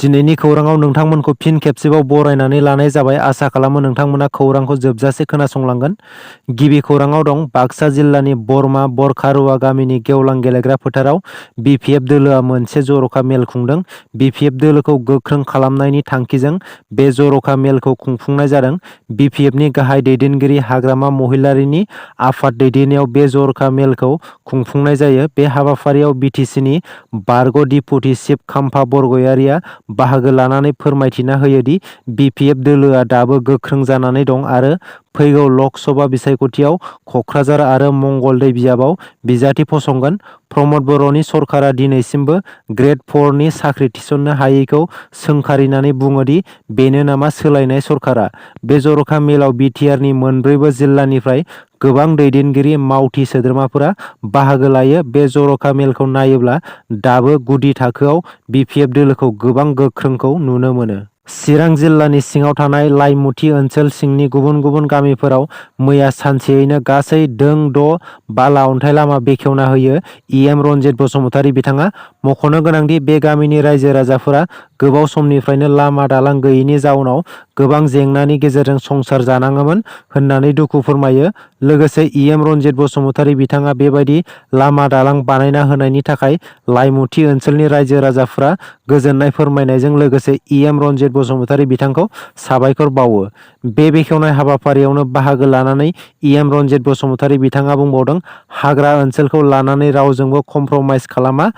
दिनैनि खौराङाव नोंथांमोनखौ फिन खेबसेबाव बरायनानै लानाय जाबाय। आसा खालामो नोंथांमोना खौरांखौ जोबजासे खोनासंलांगोन। गिबि खौराङाव दं बाक्सा जिल्लानि बरमा बरखारुवा गामिनि गेवलां गेलेग्रा फोथाराव बिपिएफ दोलोआ मोनसे जर'खा मेल खुंदों। बिपिएफ दोलोखौ गोख्रों खालामनायनि थांखिजों बे जर'खा मेलखौ खुंफुंनाय जादों। बिपिएफनि गाहाय दैदेनगिरि हाग्रामा महिलारिनि आफाद दैदेननायाव बे जर'खा मेलखौ खुंफुंनाय जायो। बे हाबाफारियाव बिटिसिनि बारग' डिपुटि चिफ खाम्फा बरग'यारिया बाहागो लानानै फोरमायथिना होयोदि बिपिएफ दोलोआ दाबो गोख्रों जानानै दं आरो फैगौ लक सभा बिसायख'थियाव क'क्राझार आरो मंगलदै बिजाबाव बिजाथि फसंगोन। प्रमद बर'नि सरकारा दिनैसिमबो ग्रेड 4 नि साख्रि थिसननो हायैखौ सोंखारिनानै बुङोदि बेनो नामा सोलायनाय सरकारा। बे जर'खा मेलाव बिटिआरनि मोनब्रैबो जिल्लानिफ्राय गोबां दैदेनगिरि मावथि सोद्रोमाफोरा बाहागो लायो। बे जर'खा मेलखौ नायोब्ला दाबो गुदि थाखोआव बिपिएफ दोलोखौ गोबां गोख्रोंखौ नुनो मोनो। चिरां जिल्लानि सिङाव थानाय लाइमुथि ओनसोल सिंनि गुबुन गुबुन गामिफोराव मैया सानसेयैनो गासै दों 6 बाला अन्थाइ लामा बेखेवना होयो इएम रन्जित बसुमतारी बिथाङा। मख'नो गोनांदि बे गामिनि रायजो राजाफोरा गोबाव समनिफ्रायनो लामा दालां गैयैनि जाउनाव गोबां जेंनानि गेजेरजों संसार जानाङोमोन होननानै दुखु फोरमायो। लोगोसे इएम रन्जित बसुमतारी बिथाङा बेबायदि लामा दालां बानायना होनायनि थाखाय लाइमुथि ओनसोलनि रायजो राजाफ्रा गोजोननाय फोरमायनायजों लोगोसे इएम रन्जित बसुमतारी बिथांखौ साबायखर बावो। बे बेखेवनाय हाबाफारियावनो बाहागो लानानै इएम रन्जित बसुमतारी बिथाङा बुंबावदों, हाग्रा ओनसोलखौ लानानै रावजोंबो कमप्रमाइज खालामा।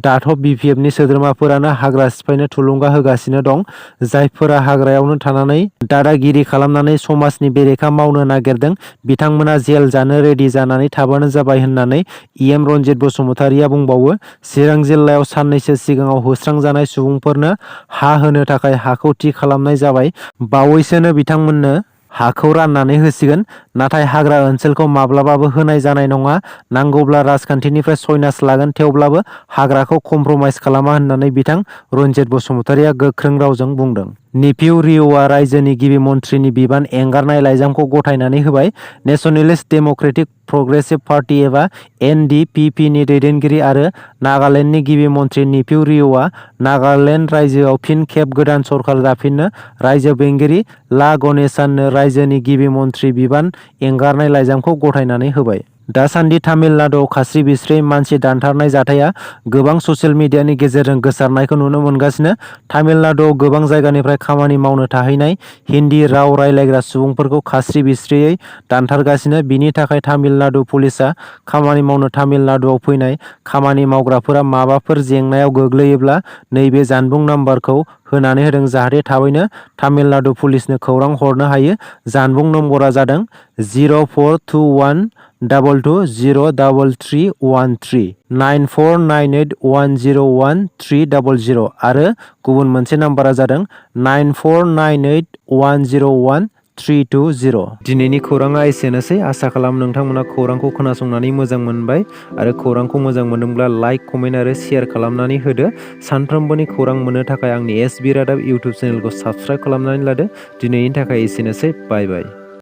दाथ' बिपिएफनि सोद्रोमाफोरानो हाग्रा सिफायनो थुलुंगा होगासिनो दं। जायफोरा हाग्रायावनो थानानै दादागिरि खालामनानै समाजनि बेरेखा मावनो नागिरदों बिथांमोना जेल जानो रेडि जानानै थाबानो जाबाय होननानै इएम रन्जित बसुमतारीया बुंबावो। चिरां जिल्लायाव साननैसो सिगाङाव होस्रांजानाय सुबुंफोरनो हा होनो थाखाय हाखौ थि खालामनाय जाबाय। बावैसोनो बिथांमोननो हाखौ राननानै होसिगोन। नाथाय हाग्रा ओनसोलखौ माब्लाबाबो होनाय जानाय नङा। नांगौब्ला राजखान्थिनिफ्राय सयनास लागोन, थेवब्लाबो हाग्राखौ कमप्रमाइज खालामा होननानै बिथां रन्जित बसुमतारीया गोख्रों रावजों बुंदों। निफिउ रिअ'आ रायजोनि गिबि मन्थ्रिनि बिबान एंगारनाय लाइजामखौ गथायनानै होबाय। नेशनेलिस्ट डेम'क्रेटिक प्रग्रेसिभ पार्टी एबा एनडिपिपिनि दैदेनगिरि आरो नागालेन्डनि गिबि मन्थ्रि निफिउ रिअ'आ नागालेन्ड रायजोआव फिन खेब गोदान सरकार दाफिननो रायजो बेंगिरि ला गणेशाननो रायजोनि गिबि मन्थ्रि बिबान एंगारनाय लाइजामखौ गथायनानै होबाय। दासान्दि तामिलनाडुआव खास्रि बिस्रि मानसि दानथारनाय जाथाया गोबां ससियेल मिडियानि गेजेरजों गोसारनायखौ नुनो मोनगासिनो। तामिलनाडुआव गोबां जायगानिफ्राय खामानि मावनो थाहैनाय हिन्दी राव रायलायग्रा सुबुंफोरखौ खास्रि बिस्रियै दानथारगासिनो। बिनि थाखाय तामिलनाडु पुलिसआ खामानि मावनो तामिलनाडुआव फैनाय खामानि मावग्राफोरा माबाफोर जेंनायाव गोग्लैयोब्ला नैबे जानबुं नाम्बारखौ होनानै होदों, जाहाथे थाबैनो तामिलनाडु पुलिसनो खौरां हरनो हायो। जानबुं नम्बरा जादों 0421220313 9498101300 आरो गुबुन मोनसे नाम्बारा जादों 9498101320। दिनैनि खौराङा एसेनोसै। आसा खालामो नोंथांमोना खौरांखौ खोनासंनानै मोजां मोनबाय आरो खौरांखौ मोजां मोनदोंब्ला लाइक, कमेन्ट आरो शेयार खालामनानै होदो। सानफ्रोमबोनि खौरां मोननो थाखाय आंनि एसबि रादाब इउटुब चेनेलखौ साबस्क्राइब खालामनानै लादो। दिनैनि थाखाय एसेनोसै। बाय बाय।